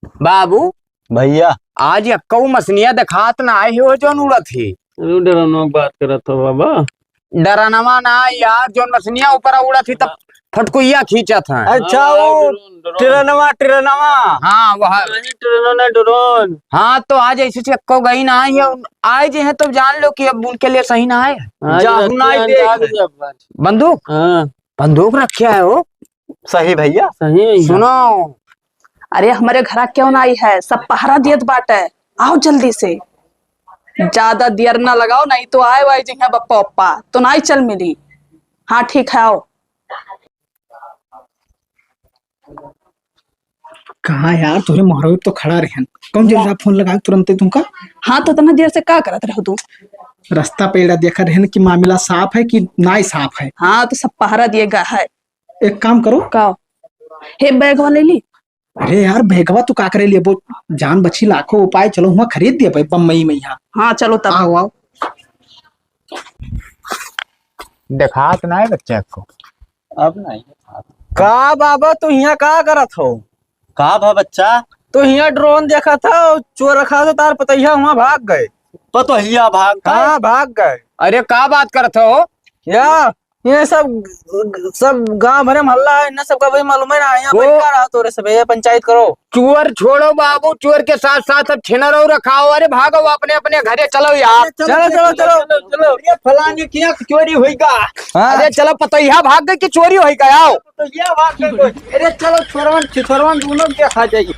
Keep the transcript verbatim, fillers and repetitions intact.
बाबू, भैया। आज यक्कऊ मसनिया देखात ना आए हो जौन उड़त ही। अरे डरनवा के बात करत हो बाबा। डरनवा ना यार, जौन मसनिया ऊपर उड़त ही तब फटकुइया खींचत है। अच्छा, हाँ, वो ड्रोन, ड्रोन। ट्रेनवा, ट्रेनवा। हाँ, वह। नहीं, ट्रेनवा ना, ड्रोन। हाँ, तो आज ऐसे से यक्कऊ गई ना आई है, आए जे हैं तो जान लो कि अब उनके लिए सही ना है। हाँ, जा, ये हम ना रखे हैं, देख। अंदाज है अब। बंदूक? हाँ। बंदूक रखे है वो। सही भैया। सही है भैया। सुनो। अरे, हमरे घरा क्यों ना आई है? सब पहरा दियत बाटे। आओ जल्दी से। ज्यादा देर ना लगाओ, नहीं तो आए वाए जइहें बप्पा ओप्पा, तो नाई चल मिली। हाँ, ठीक है, आओ। कहाँ यार, तोरे मोहरवे तो खड़ा रहन। कौन जरूरत फोन लगा तुरंते तुमका? हाँ, तो इतना देर से का करत रहो तू? रास्ता पे एड़ा देखा रहन कि मामला साफ है कि नाई साफ है। हाँ, तो सब पहरा दिए गा है। एक काम करो। का? हे, बैगवा ले ली। अरे यार, बैगवा तू का करे लेबो? जान बची लाखों उपाय, चलो हुआ खरीद दिया भाई बम्बई में यहाँ। हाँ, चलो तब। आओ, आओ। देखात ना है बच्चा को। अब नहीं। का बाबा, तू हियाँ का करत हो? का भा बच्चा? तू हियाँ ड्रोन देखत हो, चोर रखा तो तार पतैया हुआ भाग गए। पतोहिया भाग गए? हाँ, भाग गए। अरे, का बात करत हो? या, ये सब, सब गांव भरे में हल्ला है, इन्हें सबका भाई मालूम है ना, यहाँ ओ। पर का रहा तोरे सब, ये पंचायत करो। चोर छोड़ो बाबू, चोर के साथ साथ अब छिनरो रखाओ। अरे भागो अपने अपने घरे, चलो यार। चलो, चलो, चलो, चलो। ये फलानी की यहाँ चोरी होई का? हाँ। अरे चलो, पतोहिया भाग गई कि चोरी होई का? आओ। तो ये बात है कोई। अरे चलो, छोरवन, छोरवन दोनों के खा जाइए।